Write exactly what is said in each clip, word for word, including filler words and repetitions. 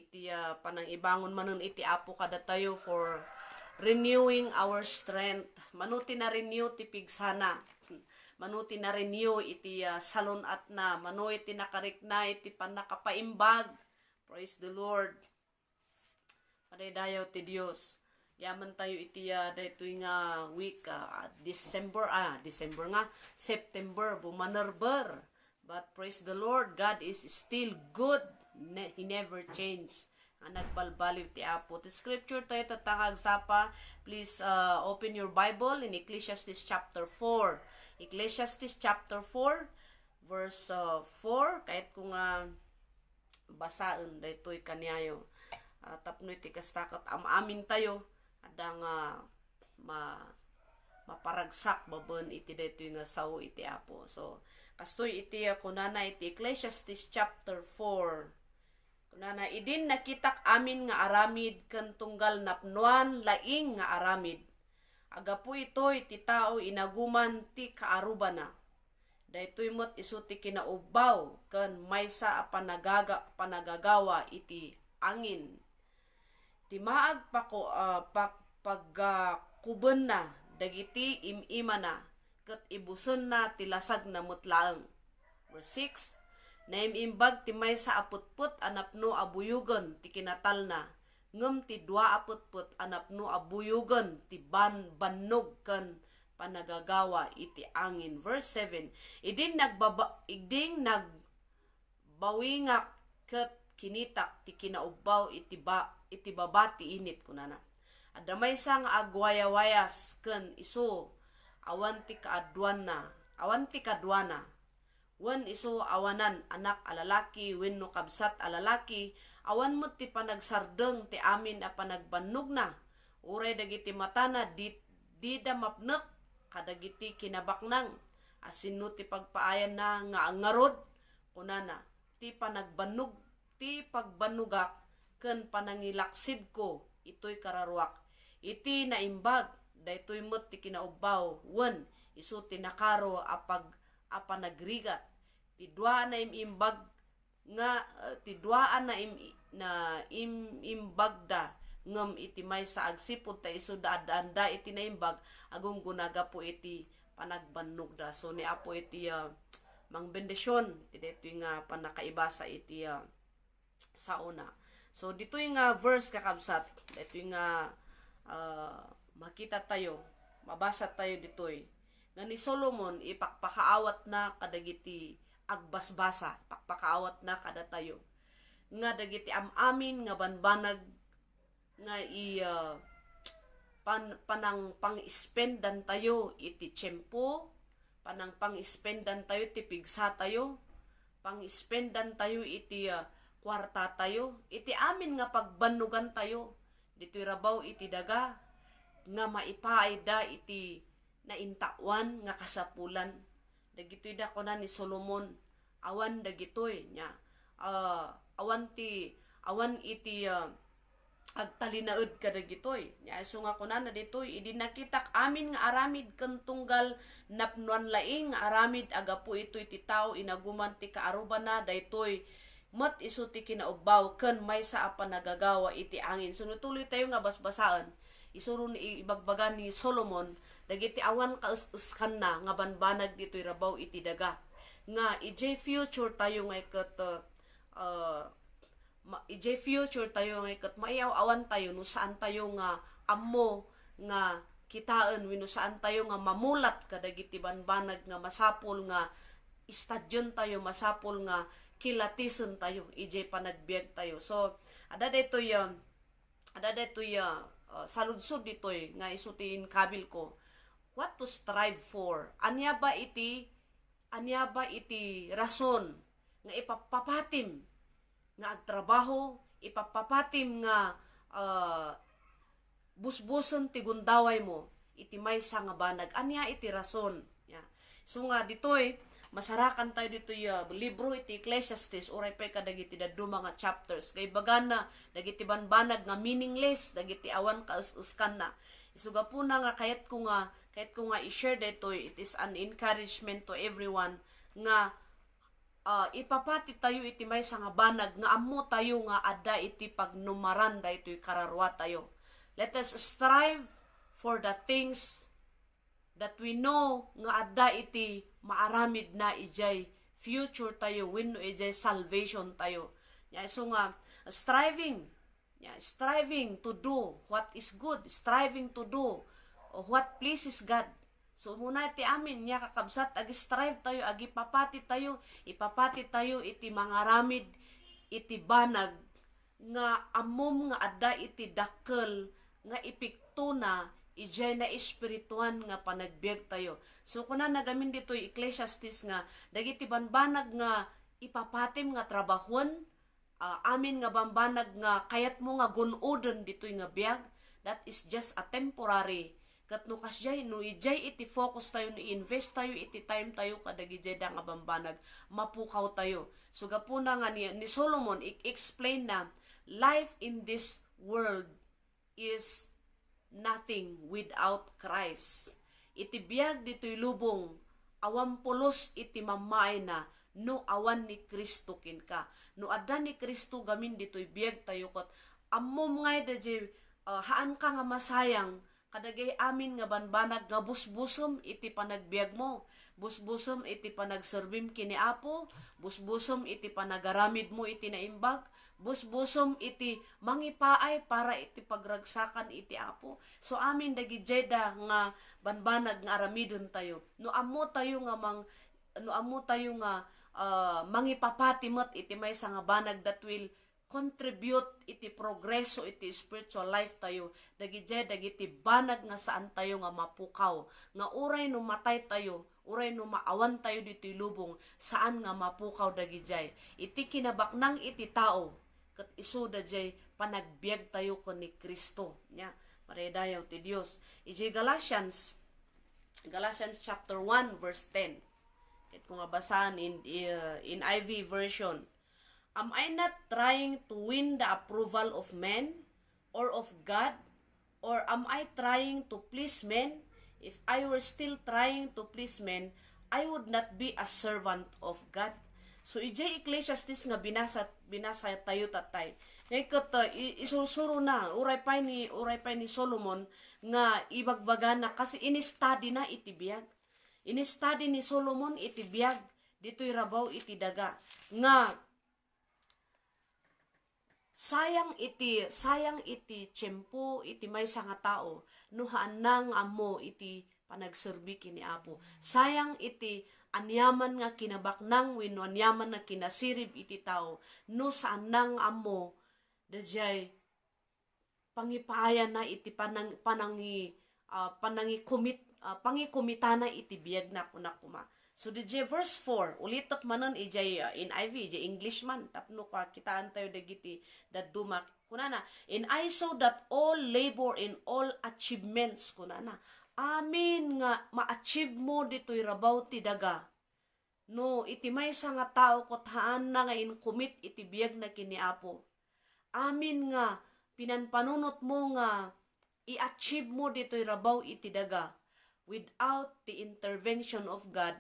iti, ah, panangibangon manen iti Apo kadatayo for renewing our strength. Mano ti na-renew ti pigsana. Mano ti na-renew iti, ah, salun-atna. Mano iti nakarikna iti pannakapaimbag. Praise the Lord. Madaydayaw ti Dios. Yaman tayo iti, ah, daytoy nga week, ah, December, ah, December nga, September, bumanerber. But praise the Lord, God is still good. Ne-, He never changed. Nga nagbalbaliw ti Apo. Ti scripture tayo tatta nga agsapa, please, uh, open your Bible in Ecclesiastes chapter four. Ecclesiastes chapter four, verse, uh, four. Kayat ko nga basaen daytoy kaniayo. Ah, tapno iti kasta ket am-amin tayo, adda nga ma-, maparagsak babaen iti daytoy nga sao iti Apo. So, kastoy iti, ah, kunana iti Ecclesiastes chapter four. Kunana, "Idin nakitak amin nga aramid ken tunggal napnoan laing nga aramid. Agapu itoy ti tao inaguman ti kaarubana. Daytoy met isu ti kinaubbaw ken maysa a panagaga-, panagagawa iti angin. Ti maag pako-, ah, pak-, paggakubenna dagiti im-imana, ket ibusenna ti lasagna met laeng." Verse six, "Naim-imbag ti maysa a petpet a napno a buyogen ti kinatalna, ngem ti dua a petpet a napno a buyogen ti ban-, bannog ken panagagawa iti angin." Verse seven, "Idin nagbaba-, idin nagbawingak ket kinitak ti kinaubbaw iti ba-, iti baba ti init," kunana. "Adda maysa nga agwayawayas ken isu, awan ti kaaduanna, awan ti kaduana. Wen isu awanan anak a lalaki wenno kabsat a lalaki, awan met ti panagsardeng ti amin a panagbannogna. Uray dagiti matana di, dida mapnek kadagiti kinabaknang. Asino ti pagpaayanna nga ngarud?" Kunana, "Ti panagbannog, ti pagbannogak ken panangilaksidko itoy kararuak. Iti naimbag, daytoy met ti kinaubbaw, wen isu ti nakaro a pag-, a panagrigat. Ti dua a naim-imbag nga, eh, ti dua a naim-, naim-imbagda, ngem iti maysa agsipud ta isu da addaanda iti naimbag, agunggona gapu iti panagbannogda." So, ni Apo iti, ah, mangbendision iti daytoy nga pannakaibasa iti, ah, saona. So, ditoy nga verse, kakabsat, daytoy nga, ah, makita tayo, mabasa tayo ditoy, nga ni Solomon ipakpakaawatna kadagiti agbasbasa, ipakpakaawatna kadatayo, nga dagiti am-amin nga banbanag nga i-, ah, pan-, panang pang-spendan tayo iti tiempo, panang pang-spendan tayo ti pigsa tayo, pang-spendan tayo iti, ah, kuarta tayo, iti amin nga pagbannogan tayo ditoy rabaw iti daga nga maipaayda iti naintawan nga kasapulan. Dagitoy da kuna ni Solomon, awan dagitoy, nia, ah, awan ti, awan iti, ah, agtalinaed kadagitoy. Nia, isu nga kunana ditoy, "Idi nakitak amin nga aramid ken tunggal napnoan laing nga aramid, agapu itoy ti tao inaguman ti kaarubana, daytoy met isu ti kinaubbaw ken maysa a panagagawa iti angin." So, no tuloy tayo nga basbasaen, isuro ni, ibagbaga ni Solomon dagiti awan kaes-eskanna nga banbanag ditoy rabaw iti daga, nga idiay future tayo nga ket, uh, ma-, idiay future tayo nga ket maiaw-awan tayo no saan tayo nga ammo nga kitaen wenno saan tayo nga mamulat kadagiti banbanag nga masapul nga istudioen tayo, masapul nga kilatisen tayo idiay panagbiag tayo. So, adda daytoy, um, adda daytoy, uh, uh, saludsod ditoy nga isu ti inkabil ko. What to strive for? Ania ba iti, ania ba iti rason nga ipappapatim nga agtrabaho, ipappapatim nga, ah, busbusen ti gundawaymo iti maysa nga banag? Ania iti rason? Ya. So nga ditoy, masarakan tayo ditoy, ah, libro iti Ecclesiastes, uray pay kadagiti dadduma nga chapters. Kaibagana, dagiti banbanag nga meaningless, dagiti awan kaes-eskanna. Isu gapuna nga kayat ko nga, kayat ko nga i-share daytoy, it is an encouragement to everyone nga ah, ipapati tayo iti maysa nga banag nga ammo tayo nga adda iti pagnumaran daytoy kararua tayo. Let us strive for the things that we know nga adda iti maaramid na ijay future tayo wenno ijay salvation tayo. Nya isu nga striving, nya striving to do what is good, striving to do what pleases God. So, umuna iti amin, nya kakabsat, ag-strive tayo, agipapati tayo, ipapati tayo iti mangaramid iti banag nga ammom nga adda iti dakkel nga epektona ijay naespirituan nga panagbiag tayo. So, kuna nagamin ditoy Ecclesiastes nga dagiti banbanag nga ipapatim nga trabahuan, ah, amin nga bambanag nga kayatmo nga gun-oden ditoy nga biag, that is just a temporary. Ket no kasjay, no ijay iti focus tayo, no i-invest tayo iti time tayo kadagijay da nga bambanag, mapukaw tayo. So gapuna nga ni, ni Solomon, i-explain na, life in this world is nothing without Christ. Iti biag ditoy lubong, awan pulos iti mammaayna no awan ni Cristo kenka. No adda ni Cristo gamin ditoy biag tayo ket ammom ngay dayjay, ah, haanka nga masayang kadagay amin nga banbanag nga busbusem iti panagbiagmo. Busbusem iti panagserbim ken ni Apo, busbusem iti panagaramidmo iti naimbag, busbusem iti mangipaay para iti pagragsakan iti Apo. So, amin dagijay da nga banbanag nga aramiden tayo. No ammo tayo nga mang-, no ammo tayo nga, ah, mangipapati met iti maysa nga banag that will contribute iti progreso iti spiritual life tayo, dagijay dagiti banag nga saan tayo nga mapukaw, nga uray no matay tayo, uray no maawan tayo ditoy lubong, saan nga mapukaw dagijay. Iti kinabaknang iti tao, ket isu dayjay panagbiag tayo ken ni Cristo. Nya, maidayaw ti Dios. Ijay Galatians, Galatians chapter one, verse ten. Ket kung nga basaan in, uh, in I V version, "Am I not trying to win the approval of men or of God? Or am I trying to please men? If I were still trying to please men, I would not be a servant of God." So, ijay Ecclesiastes nga binasa, binasa tayo tatay. Ngay ket, uh, i-, isursuro na, uray pay ni, uray pay ni Solomon nga ibagbagana kasi in-study na iti biag. In-study ni Solomon iti biag ditoy rabaw iti daga nga sayang iti, sayang iti tiempo iti maysa nga tao no haanna nga ammo iti panagserbi ken ni Apo. Sayang iti aniaman nga kinabaknang wenno aniaman nga kinasirib iti tao no saanna nga ammo dayjay pangipaayanna iti panang-, panangi-, ah, panangikumit-, ah, pangikumitana iti biagna, kuna koma. So, dayjay verse four, ulitek manen ijay, ah, in I V, ijay English man, tapno kakitaan tayo dagiti dadduma. Kunana, "And I saw that all labor and all achievements," kunana, amin nga ma-achieve mo ditoy rabaw ti daga, no iti maysa nga tao ket haanna nga inkumit iti biagna ken ni Apo, amin nga pinanpanunotmo nga i-achieve mo ditoy rabaw iti daga, without the intervention of God,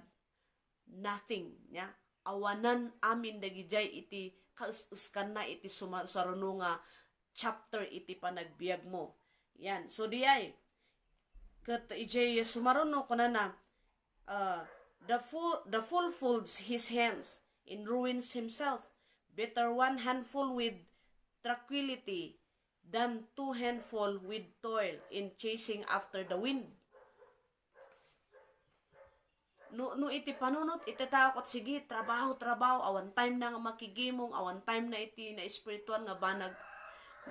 nothing, nya. Awanan amin dagijay iti kaes-eskanna iti suma-, saruno nga chapter iti panagbiagmo. Yan. So, diay, ket ijay sumaruno, kunana, uh, "The fool, the fool folds his hands and ruins himself. Better one handful with tranquility than two handful with toil in chasing after the wind." No, no iti panunot iti tao ket sige, trabaho, trabaho, awan time na nga makigimong, awan time na iti naespirituan nga banag.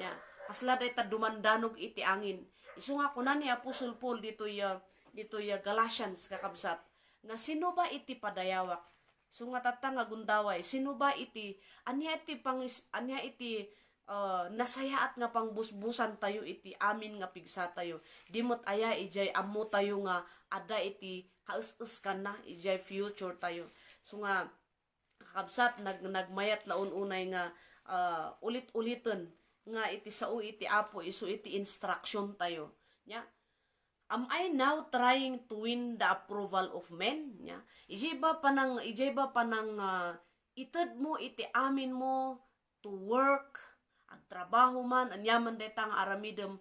Nya, kasla dayta dumandanog iti angin. Isu nga kuna ni Apostle Paul ditoy, ah, ditoy, ah, Galatians, kakabsat, nga sino ba iti padayawak? So nga tatta nga gundaway, sino ba iti, ania iti pangis-, ania iti, ah, nasayaat nga pangbusbusan tayo iti amin nga pigsa tayo? Di met aya ijay ammo tayo nga adda iti kaes-eskanna ijay future tayo. So nga, kakabsat, nag-, nagmayat la un-unay nga, ah, ulit-uliten nga iti sao iti Apo, isu iti instruction tayo. Nya, "Am I now trying to win the approval of men?" Nya, ijay ba panang, ijay ba panang, ah, Itedmo iti aminmo to work, agtrabaho man, aniaman dayta nga aramidem,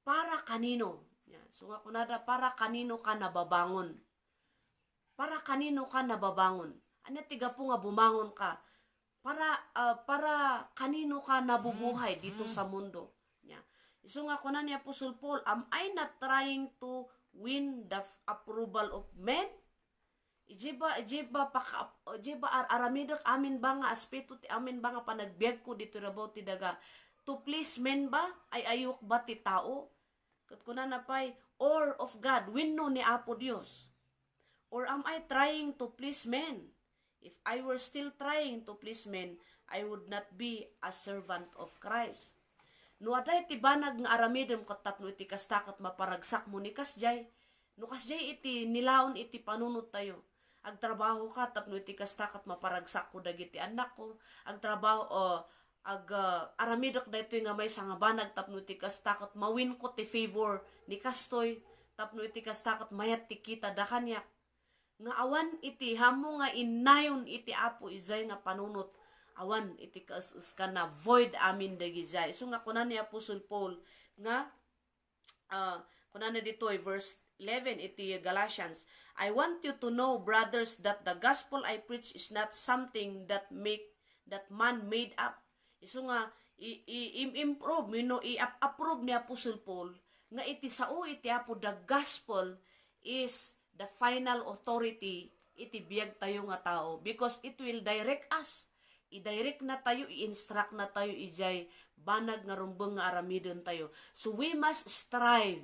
para kanino? Ya, so nga kunada, para kanino ka nababangon? Para kanino ka nababangon? Ania ti gapu nga bumangon ka? Para, ah, para kanino ka nabubuhay dito sa mundo? Ya. Isu nga kuna ni Apostle Paul, "Am I not trying to win the f-, approval of men?" Idiay ba, idiay ba paka-, idiay ba ar-, aramidek amin ba nga aspeto ti amin ba nga panagbiagko ditoy rabaw ti daga? To please men ba? Ay-ayok ba ti tao? Ket kunana pay, or of God, wenno ni Apo Dios? Or am I trying to please men? If I were still trying to please men, I would not be a servant of Christ. No adda iti banag nga aramidem ket tapno iti kasta ket maparagsakmo ni kasdiay, no kasdiay iti nilaon iti panunot tayo. Agtrabaho ka tapno iti kasta ket maparagsakko dagiti annakko. Agtrabaho, o, ag, ah, aramidek daytoy nga maysa nga banag tapno iti kasta ket mawinko ti favor ni kastoy, tapno iti kasta ket mayat ti kitada kaniak. Nga awan iti hammo nga innayon iti Apo idiay nga panunot, awan iti kaes-eskan, void amin dagidiay. Isu nga kuna ni Apostle Paul nga, ah, kunana ditoy, verse eleven iti Galatians, "I want you to know, brothers, that the gospel I preach is not something that make, that man made up." Isu nga, i-, i-, im-, improve, wenno i-ap-, approve ni Apostle Paul nga iti sao iti Apo, the gospel is the final authority iti biag tayo nga tao, because it will direct us. I-direct na tayo, i-instruct na tayo idiay banag nga rumbeng nga aramiden tayo. So we must strive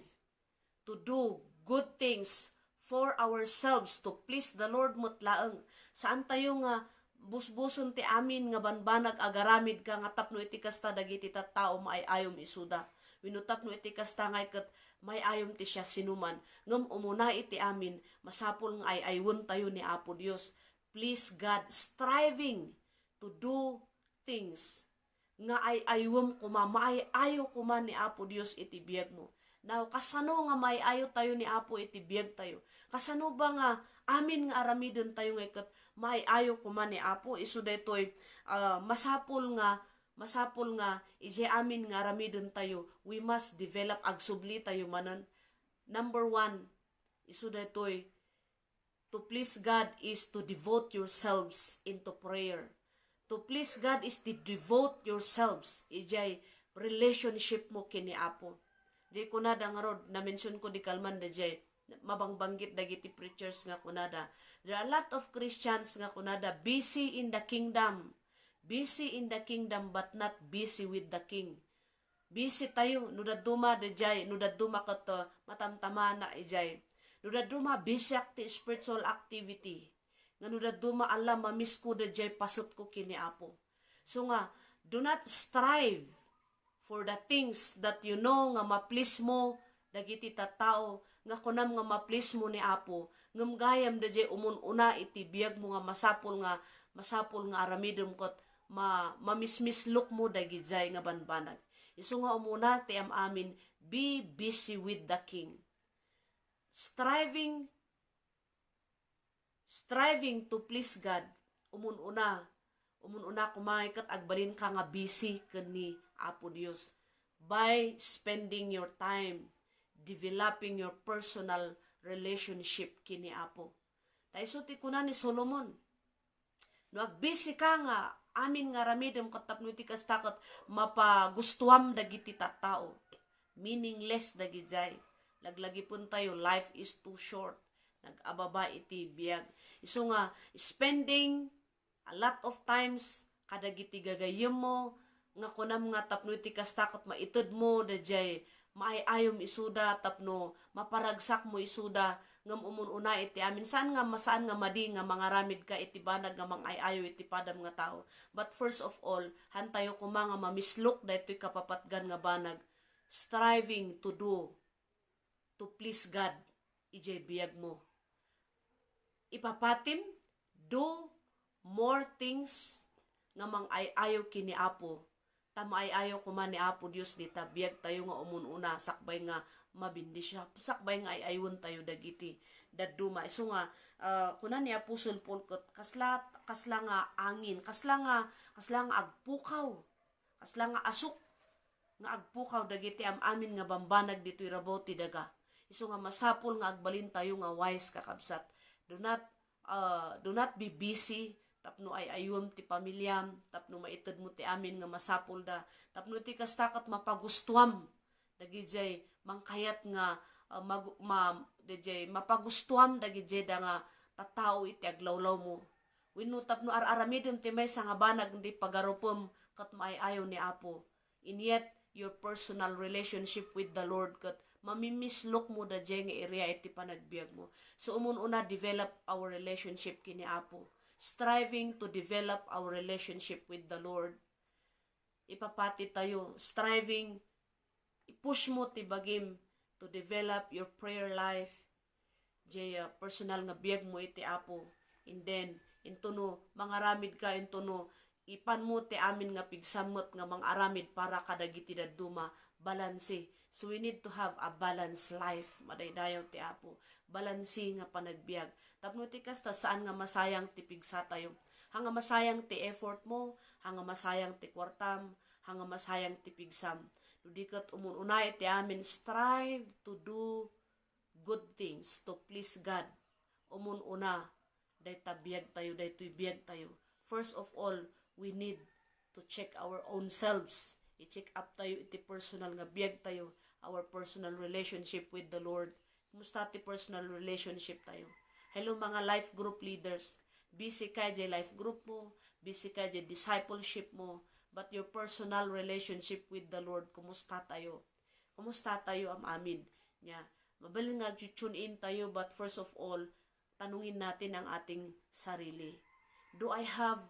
to do good things for ourselves, to please the Lord met laeng. Saan tayo nga busbusen ti amin nga banbanag agaramid ka nga tapno iti kasta dagiti tattao maay-ayom isuda. Wenno tapno iti kasta ngay ket maay-ayom ti siasinoman. Ngem umuna iti amin, masapul nga ay-aywen tayo ni Apo Dios. Please God, striving to do things nga ay-aywem koma, maay-ayo koma ni Apo Dios iti biagmo. Now, kasano nga maay-ayo tayo ni Apo iti biag tayo? Kasano ba nga amin nga aramiden tayo nga iket maay-ayo koma ni Apo? Isu daytoy, ah, masapul nga, masapul nga idiay amin nga aramiden tayo, we must develop, agsubli tayo manen. Number one, isu daytoy, to please God is to devote yourselves into prayer. To please God is to devote yourselves idiay relationship mo ken ni Apo. Diay kunada ngarud, na-mention ko di kalman da diay, mabangbanggit dagiti preachers nga kunada, there are a lot of Christians nga kunada, busy in the kingdom. Busy in the kingdom but not busy with the king. Busy tayo, no dadduma daydiay, no dadduma ket, uh, matamtamana idiay. No dadduma busyak ti spiritual activity. Nga no dadduma ala mamisko daydiay pasetko ken ni Apo. So nga, do not strive for the things that you know nga ma-please mo dagiti tattao, nga kunam nga ma-please mo ni Apo, ngem gayam daydiay umun-una iti biagmo nga masapul nga, masapul nga aramidem ket ma-, mamismislukmo dagijay nga banbanag. Isu nga umuna ti am-amin, be busy with the King. Striving, striving to please God, umun-una, umun-una koma ket agbalinka nga busy ken ni Apo Dios by spending your time developing your personal relationship ken ni Apo. Ta isu ti kuna ni Solomon, no agbisi ka nga amin nga aramidem ket tapno iti kasta ket mapagustuam dagiti tattao. Meaningless dagijay. Laglagipentayo, life is too short. Nag-ababa iti biag. Isu nga, spending a lot of times kadagiti gagayyemmo, nga kunam nga tapno iti kasta ket maitedmo daydiay maay-ayom isuda tapno maparagsakmo isuda, ngem umun-una iti amin. Saan nga, saan nga madi nga mangaramid ka iti banag nga mangay-ayo iti padam nga tao. But first of all, hantayo koma nga mamisluk daytoy kapapatgan nga banag, striving to do, to please God idiay biagmo. Ipapatim, do more things nga mangay-ayo ken ni Apo. Ta maay-ayo koma ni Apo Dios dita biag tayo nga umun-una, sakbay nga mabendisyon, sakbay nga ay-aywen tayo dagiti dadduma. Isu nga, ah, kuna ni Apostle Paul ket, kasla, kasla nga angin, kasla nga, kasla nga agpukaw, kasla nga asuk nga agpukaw dagiti am-amin nga bambanag ditoy rabaw ti daga. Isu nga masapul nga agbalintayo nga wise, kakabsat. Do not, ah, do not be busy tapno ay-ayuem ti pamiliam, tapno maitedmo ti amin nga masapulda, tapno iti kasta ket mapagustuam dagidiay mangkayat nga, ah, magu-, ma-, didiay mapagustuam dagidiay da nga tattao iti aglawlawmo. Wenno tapno ar-aramidem ti maysa nga banag iti pagarupem ket maay-ayaw ni Apo. And yet, your personal relationship with the Lord ket mamimislokmo daydiay nga area iti panagbiagmo. So, umun-una, develop our relationship ken ni Apo. Striving to develop our relationship with the Lord. Ipapati tayo, striving, i-push mo ti bagim to develop your prayer life, jay, ah, personal nga biagmo iti Apo. And then, intono mangaramid ka, intono ipanmo ti amin nga pigsammet nga mangaramid para kadagiti dadduma, balanse. So we need to have a balanced life. Madaydayaw ti Apo. Balanse nga panagbiag. Tapno ti kasta, saan nga masayang ti pigsatayo. Ha nga masayang ti effort mo, ha nga masayang ti kuartam, ha nga masayang ti pigsam. No di ket umun-una iti amin, strive to do good things to please God. Umun-una, dayta biag tayo, daytoy biag tayo. First of all, we need to check our own selves. I-check up tayo iti personal nga biag tayo, our personal relationship with the Lord. Kumusta ti personal relationship tayo? Hello, mga life group leaders. Busy ka jay life group mo, busy ka jay discipleship mo, but your personal relationship with the Lord, kumusta tayo? Kumusta tayo am-amin? Nya, mabalin nga tune in tayo, but first of all, tanungin natin ang ating sarili. Do I have,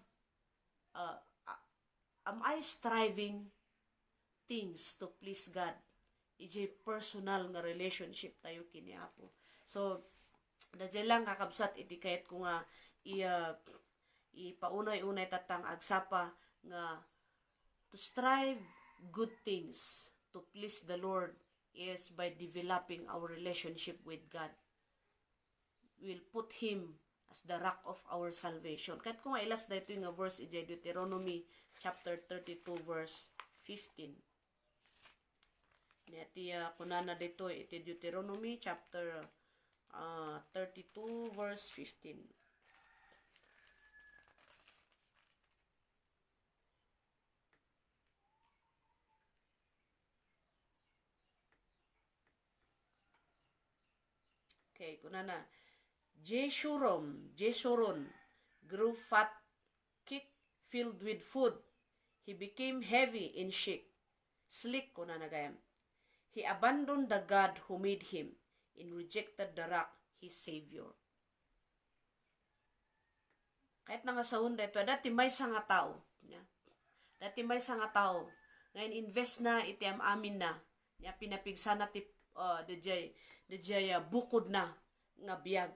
uh, uh, am I striving things to please God? Iti personal nga relationship tayo ken ni Apo. So, daydiay lang, kakabsat, iti kayat ko nga i-, uh, ipaunay-unay tatta nga agsapa nga to strive good things to please the Lord is by developing our relationship with God. We'll put Him as the rock of our salvation. Kayat ko nga i-last daytoy nga verse iti Deuteronomy chapter thirty-two, verse fifteen. Nia ti, ah, kunana daytoy iti Deuteronomy chapter, ah, thirty-two, verse fifteen. Okay, kunana, Jeshurun, Jeshurun grew fat, kick filled with food. He became heavy in shake. Slick, kunana gayam. He abandoned the God who made him and rejected the rock, his Savior. Kayatna nga sawen daytoy, adda ti maysa nga tao, nia. Adda ti maysa nga tao nga in-invest na iti am-aminna, nia, pinapigsana ti, ah, daydiay, daydiay, ah, bukodna nga biag,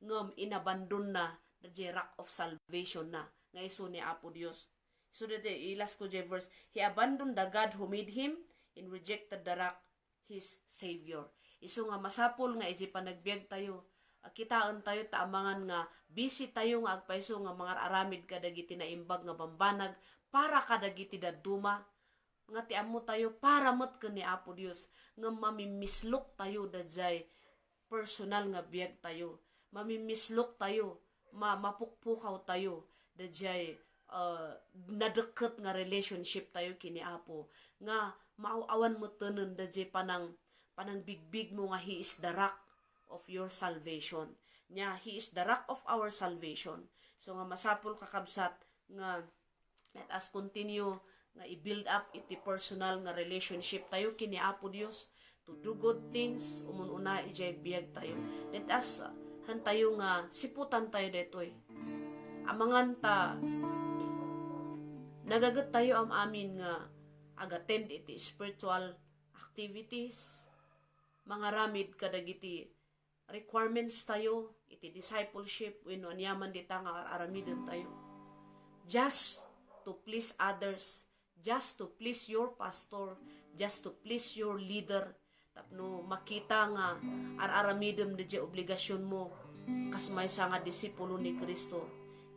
ngem inabandonna daydiay rock of salvation na, nga isu ni Apo Dios. So, daydiay, i-last ko jay verse, "He abandoned the God who made him and rejected the rock, his Savior." Isu nga masapul nga iti panagbiag tayo, a, kitaen tayo ta amangan nga busy tayo nga agpayso nga mangar-aramid kadagiti naimbag nga bambanag para kadagiti dadduma, nga ti ammo tayo para met ken ni Apo Dios, ngem mamimislok tayo daydiay personal nga biag tayo. Mamimislok tayo, ma-, mapukpukaw tayo daydiay, uh, nadekket nga relationship tayo ken ni Apo, nga maaw-awan metten daydiay panang-, panangbigbigmo nga He is the rock of your salvation. Nia, He is the rock of our salvation. So nga masapul, kakabsat, nga let us continue nga i-build up iti personal nga relationship tayo ken ni Apo Dios, to do good things, umun-una idiay biag tayo. Let us, uh, han tayo nga siputan tayo daytoy. Amangan ta nagaget tayo am-amin nga agattend iti spiritual activities, mangaramid kadagiti requirements tayo iti discipleship wenno aniaman dita nga ar-aramiden tayo. Just to please others, just to please your pastor, just to please your leader, Tapno makita nga ar-aramidem daydiay obligasionmo kas maysa nga disipulo ni Cristo.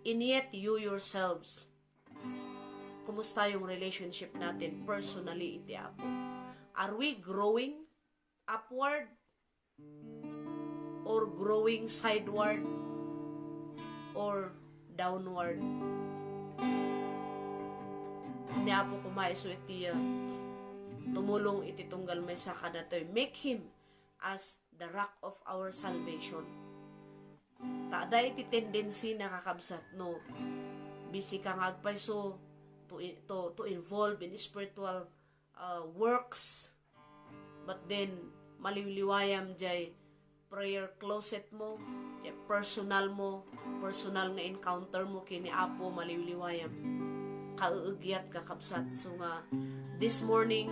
And yet, you yourselves, kumusta yung relationship natin personally iti Apo? Are we growing upward or growing sideward or downward? Ni Apo koma isu iti, ah, tumulong iti tunggal maysa kadatoy. Make Him as the rock of our salvation. Ta adda iti tendency, nakakabsat, no, busy ka nga agpayso to, to, to involve in spiritual, uh, works, but then maliwliwayam jay prayer closet mo, jay personal mo, personal nga encounter mo kini Apo, maliwliwayam. Kaeegiat, kakabsat. So nga, this morning,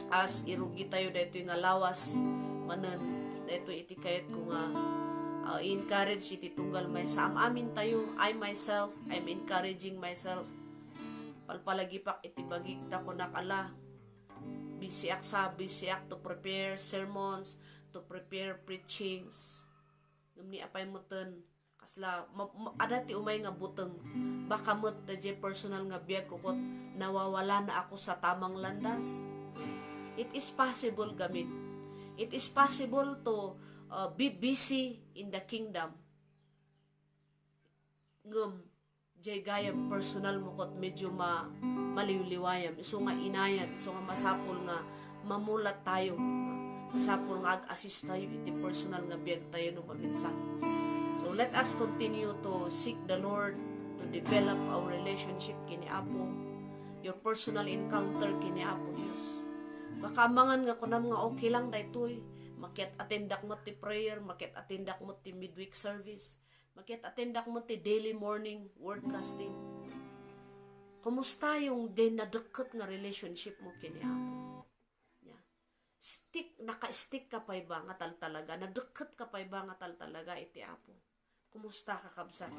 as irugi tayo daytoy nga lawas, manen daytoy iti kayatko nga, uh, encourage iti tunggal maysa. Am-amin tayo, I myself, I'm encouraging myself. Palpalagipak iti bagik ta kunak, ala, busy ak sa, busy ak to prepare sermons, to prepare preachings. Ngem ni apay meten, kasla, ma-, ma-, ada ti umay nga buteng. Baka met daydiay personal nga biag ko ket nawawala na ako sa tamang landas. It is possible, gamin. It is possible to, uh, be busy in the kingdom. Ngem, jay gayam personal mo ket medyo ma-, maliwliwayam. Isu nga inayan, isu nga masapul nga mamulat tayo. Masapul nga ag-assist tayo iti personal nga biag tayo no maminsan. So let us continue to seek the Lord, to develop our relationship kini Apo, your personal encounter kini Apo Dios. Baka amangan nga kunam nga okay lang daytoy, makiat-attendak met ti prayer, makiat-attendak met ti midweek service, makiat-attendak met ti daily morning word casting. Kumusta yung din nadekket nga relationship mo kini Apo? Yeah. Stick, naka-stick ka pay ba nga taltalaga? Nadekket ka pay ba nga taltalaga iti Apo? Kumusta, kakabsat?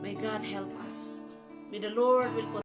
May God help us. May the Lord will